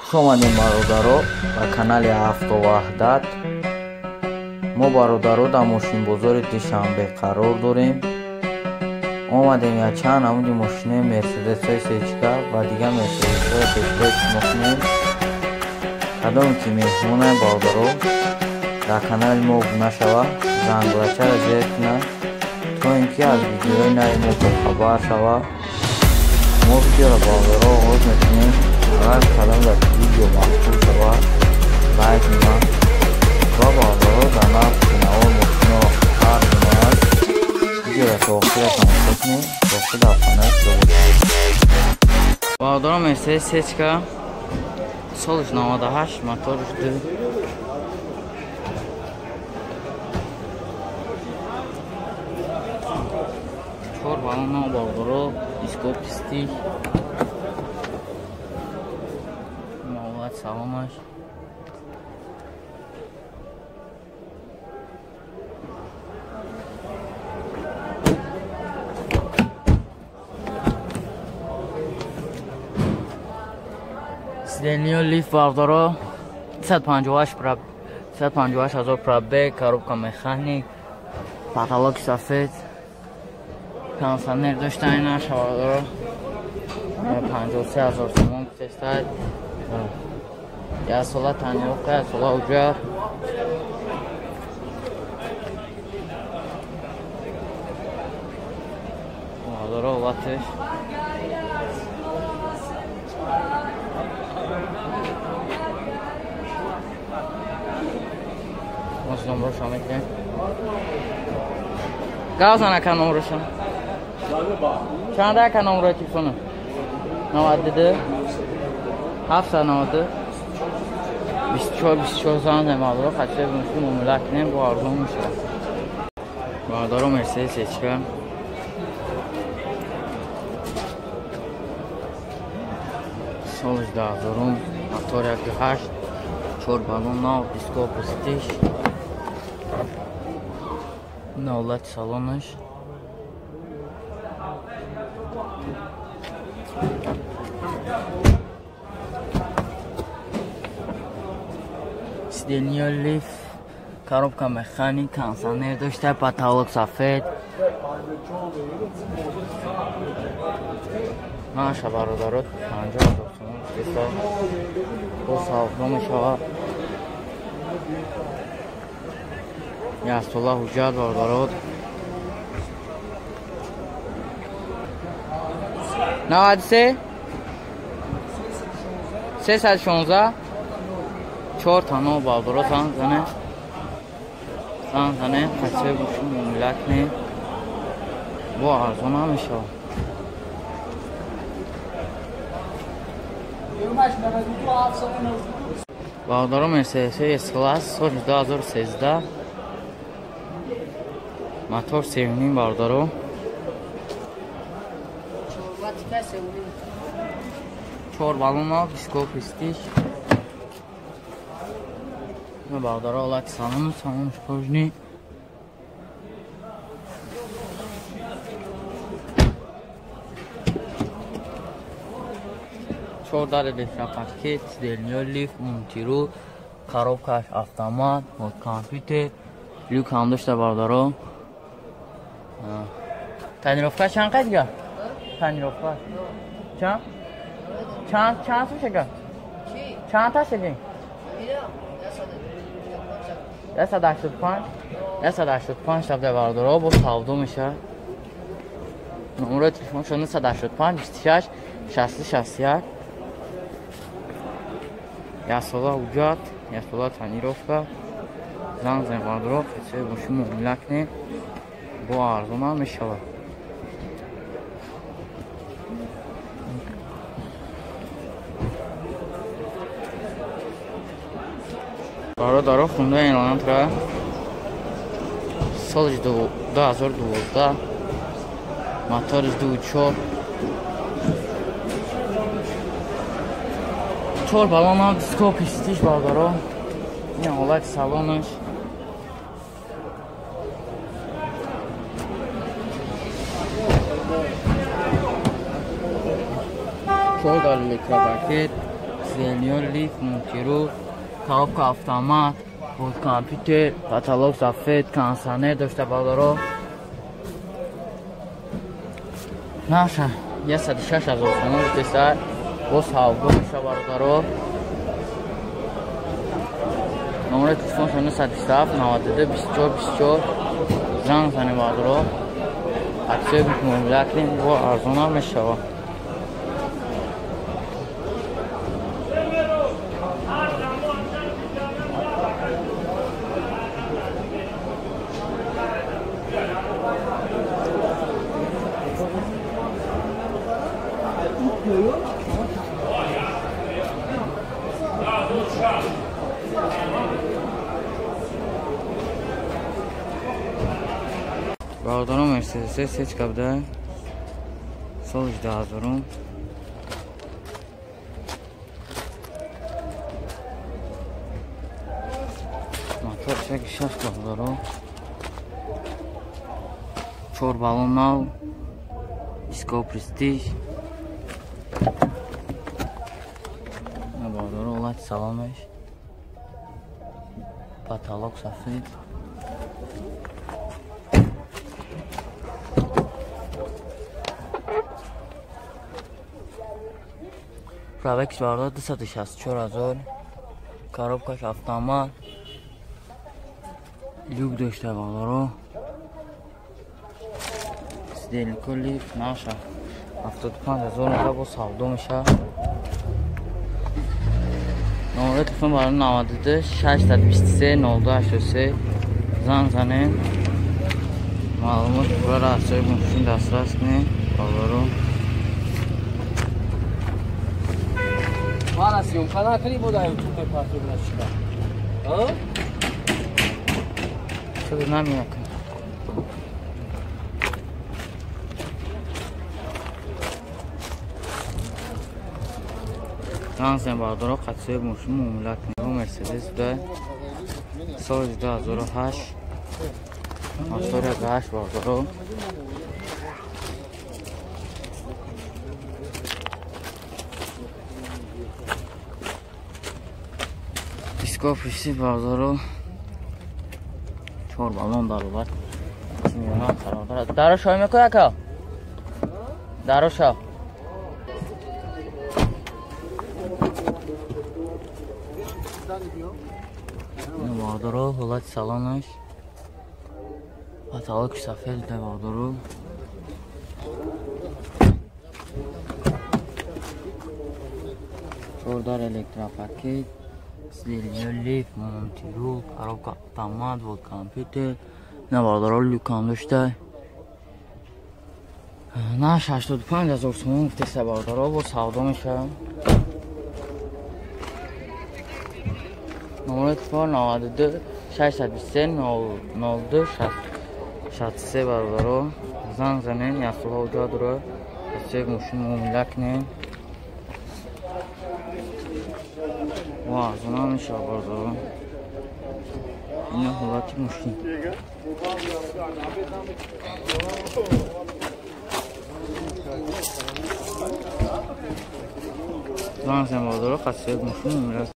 Хуш омадем, бародаро, ба канали Автоваҳдат. Мо, бародаро, дар мошинбозори Душанбе қарор дорем. Омадем якчанд намуди мошинаи Мерседесҳои сечка ва дигар Мерседесҳои пешкаш шумо кунем. Кадоме ки меҳмонае, бародаро, дар канали мо обуна шава, занглачаро зер кунад, то ин ки аз видеои нави мо бохабар шава. Мо видеоро, бародаро, оғоз мекунем. Агар кадом дар видео маъқул шава, лайк мемонад ва, бародаро, дар нархи навор мошино ҳар гуна аст. Видеоро то охира тамошо кунед, боқӣ дар паноҳи Худо бошед. Бародаро, Мерседес сечка, солиш 98, моториш 2. Чор баллон нав, бародаро, диско пистиш. Мавлад саломаш. Сиденье лифт, бародаро, 358 ҳазор пробег, коробка механик, потолок сафед, кондиционер дошта инаша, бародаро, 53 ҳазор сомон гуфтестад. Як сола тонировка, як сола ҳуҷҷат. Бародаро, ҳолаташ. Боз номроша мекунем. Гав зан, ака, номроша. Чанда, ака, номрои телефона? 92 792 24 24. Зан зем, бародаро, хача мушкил муомила кунем, бо арзон мешавад. Бародаро, Мерседес сечка. Солиш 2000-ум, мотор 1.8, чор баллон нав, диско пустиш. Ҳолати салонаш. Сиденье лифт, коробка механик, кондиционер дошта, потолок сафед. Наша, бародаро, 50 ҳазор сомон гуфтеста, бо савдо мешавад. Як сола ҳуҷҷат, бародаро. 93 316 чор тано, бародаро, занг зане. Занг зане, қача боши муомила кунем. Бо арзон ҳам мешавад. Бародаро, Мерседес S-класс, соли 2013, мотор 3.5, бародаро. Чор баллон нав, диско пистиш. Бародаро, ҳолати салону, салонаш кожаный. Чор дар электропакет, сиденье лифт, мультируль, коробкаш автомат, компютер, люк ҳам дошта, бародаро. Тонировка чанд қайд га? Тонировка. Чанд? Чанд чанд сум шага? Чанд та шага? 185 185 табда, бародаро, бо савдо мешавад. Номерои телефоншон 985 26 60 61. Як сола ҳуҷҷат, як сола тонировка. Занг зан, бародаро, қисаи боши муомила кунем. Бо арзон ҳам мешавад. Бародаро, Хундай Элантра, соли 2012, моториш 2.4, чор баллон ҳам, диско пистиш, бародаро. Ин ҳолати салонаш. Чор дар электропакет, Сидельниё лифт, мультирул, коробка автомат, вот компьютер, потолок сафед, кондиционер дошта бародаро. Наша 106 000 сомон гуфтеса, боз савдо меша бародаро. Номери телефоншон 927 92 24 24 занг занем бародаро. Аксия муомила кунем, бо арзонам мешава. Бародаро Мерседес сечка буда соли 2000. Мотор 6 бародаро. 4 баллон нав, диско престиж. Бародаро ҳолати салонаш. Потолок сафед. Пробегш бародаро 264 000. Коробкаш автомат. Люк дошта бародаро. Сидельнико лифт наша 75 000 меша бо савдо меша. Номери телефон бародаро 92 623 02 83 занг занем. Маълумот пурра аз ҷои мошин дастрас кунем бародаро. Мана съемка накунӣ бо дар ютуб мепартои чиба. А? Чиба намекунӣ. Занг занем бародаро, қатъи мошин муомила кунем. Мерседес буда соли 2008 мотори 8 бародаро. Диско престиж бародаро. 4 баллон дар овард. Миёна қарор дорад. Даро шой мекунӣ ака? Даро шав. Бародаро ҳолати салонаш. Потолок сафед бародаро. Чордар электропакет, сидельниё лифт, мультирул, коробка автомат, вот компьютер. На бародаро люкам дошта. На 85 000 сомон гуфтеса бародаро, бо савдо мешава. Номери телефон 92 623 02 63 бародаро. Занг занем, як суҳол ҷо дора. Се мошин муомила кунем. Ва арзона мешава бародаро. Ина ҳолати мошин. Занг занем бародаро, қатъи мошин муомила.